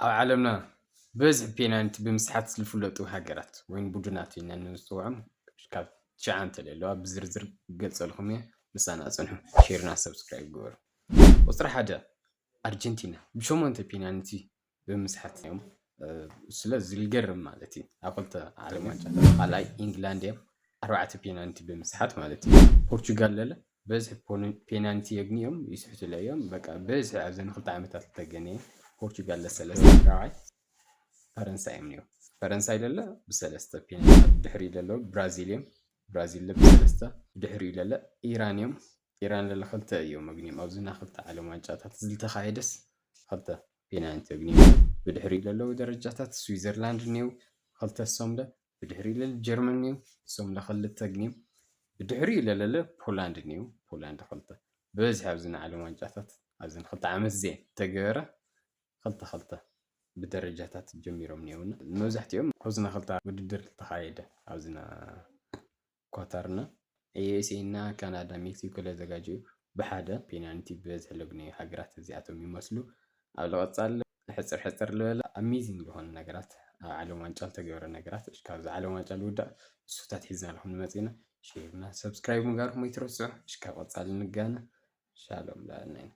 ኣብ ዓለምና ብብዝሒ ፔናልቲ ብምስሓት ዝፍለጡ ሃገራት ወይ ቡድናት ኢልና ንፅውዖም ካብ ትሽዓተ ኣለዋ። ብዝርዝር ክገልፀልኩም እየ። ምሳና ፅንሑ። ሼርና ሰብስክራይብ ግበሩ። ቁፅሪ ሓደ ኣርጀንቲና ብሸሞንተ ፔናልቲ ብምስሓት እዮም። ስለ ዝልገርም ማለት እዩ። ኣብ ክልተ ዓለም ዋንጫ ካልኣይ ኢንግላንድ እዮም ኣርባዕተ ፔናልቲ ብምስሓት ማለት እዩ። ፖርቹጋል ለለ በዝሒ ፖነ- ፔናልቲ የግንዮም ይስሕቱለ እዮም። በቃ በዝሒ ኣብዘን ክልተ ዓመታት ዝተገነየ ፖርቹጋል ለሰለስተ ራብዓይ ፈረንሳይ እዮም ነዮም። ፈረንሳይ ለለ ብሰለስተ ፔናልቲ ድሕሪ ለለ ብራዚል እዮም። ብራዚል ለ ብሰለስተ ድሕሪ ለለ ኢራን እዮም። ኢራን ለለ ክልተ እዮም መግንዮም ኣብዚ ናይ ክልተ ዓለም ዋንጫታት ዝተኻየደስ ክልተ ፔናልቲ ኣግኒዮም። ብድሕሪኡ ዘለዉ ደረጃታት ስዊዘርላንድ እኒው ክልተ ሶምለ፣ ብድሕሪኡ ለለ ጀርመን እኒው ሶምለ ክልተ ኣግኒዮም። ብድሕሪኡ ለለለ ፖላንድ እኒው ፖላንድ ክልተ። ብበዝሒ ኣብዚ ናይ ዓለም ዋንጫታት ኣብዚ ክልተ ዓመት ዘን ተገበረ ክልተ ክልተ ብደረጃታት ጀሚሮም እኒውና መብዛሕትኦም ኣብዚ ናይ ክልተ ውድድር ዝተኻየደ ኣብዚ ናይ ኳታርና ዩኤስኤ እና ካናዳ ሜክሲኮ ለዘጋጀዩ ብሓደ ፔናልቲ ብበዝሒ ለግነዩ ሃገራት እዚኣቶም ይመስሉ። ኣብ ለቐጻል ሕፅር ሕፅር ልበለ ኣሜዚንግ ዝኾነ ነገራት ኣብ ዓለም ዋንጫ ዝተገበረ ነገራት እሽ ካብዚ ዓለም ዋንጫ ልውዳእ እሱታት ሒዝና ለኹም ንመፅና። ሼርና ሰብስክራይብ ምግባርኩም ኣይትረስዑ። እሽ ካብ ቀጻል ንጋነ ሻሎም ለኣልና ኢና።